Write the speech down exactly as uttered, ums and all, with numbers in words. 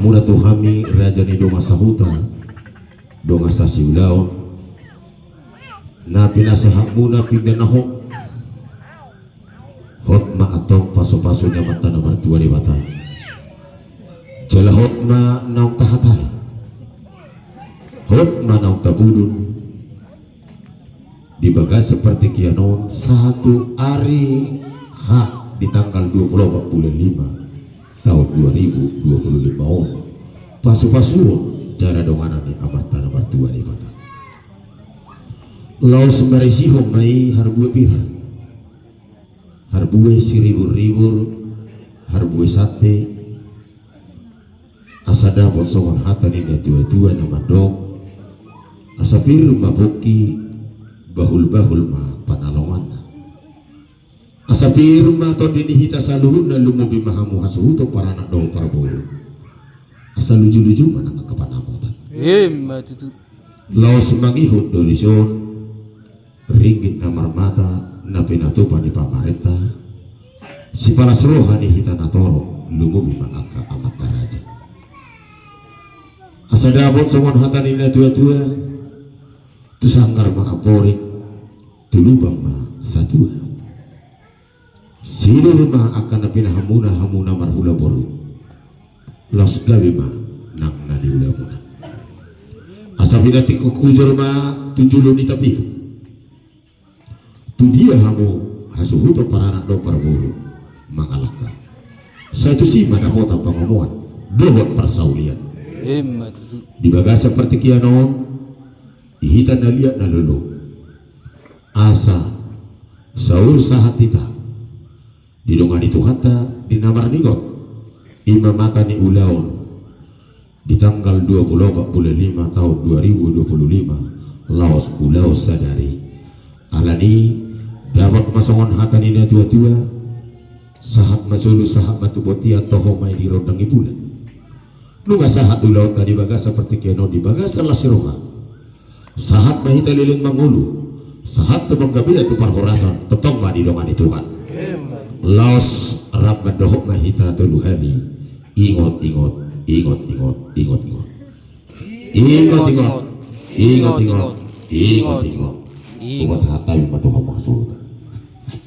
Muna tu hami raja ni dongan sahuta, dongan sasiulaon, na pinasahatmuna pinggan na hot. Hot ma antong pasupasu ni Amanta na martua Debata. Jala hot ma naung tahatahon, hot ma naung tapudun di bagasan partingkian on sahat tu ari H di tanggal dua puluh opat bulan lima taon dua ribu dua puluh lima on. Pasupasuon jala donganan ni Amanta na martua Debata. Laos marisihon ma i harbue pir, harbue siriburribur, harbue sate, asa dapot songon hata ni natuatua na mandok: Asa pir ma pongki, bahulbahul ma panalonganna. Asa pir ma tondi ni hita saluhutna, lumobi ma hamu hasuhuton paranak dohot parboru. Asa lujuluju ma nang angka panamotan. Ima tutu. Laos mangihut do dison ringgit na marmata na pinatupa ni pamarenta, sipalas roha ni hita na torop, lumobi ma angka amanta raja. Asa dapot songon hata ni natuatua: Tu sanggar ma amporik, tu lubang ma satua. Sinur ma angka na pinahanmuna hamu na marhula boru, laos gabe ma nang na niulamuna. Asa pinatingkok hujur ma tu julu ni tapihon. Tu dia hamu hasuhuton paranak dohot parboru mangalangka, sai tusi ma dapotan pangomoan dohot parsaulian. Ima tutu. Di bagasan partingkian on, di hita na liat na lolo, asa saur sahat hita didongani Tuhanta di na marningot. Ima mata ni ulaon di tanggal dua puluh opat bulan lima taon dua ribu dua puluh lima, laos ulaon sadari. Alani dapot ma songon hata ni natuatua: Sahat ma solu, sahat ma tu bontean, toho ma i di rondang ni bulan. Nunga sahat ulaonta di bagasan partingkian on di bagasan las ni roha. Sahat ma hita leleng mangolu, sahat tu panggabean, tu parhorasan, tongtong ma didongani Tuhan. Laos rap mandohot ma hita tolu hali: Ingot, ingot, ingot, ingot, ingot, ingot. Ingot, ingot, ingot, ingot, ingot, ingot. Hupasahat hami ma tu hamu hasuhuton.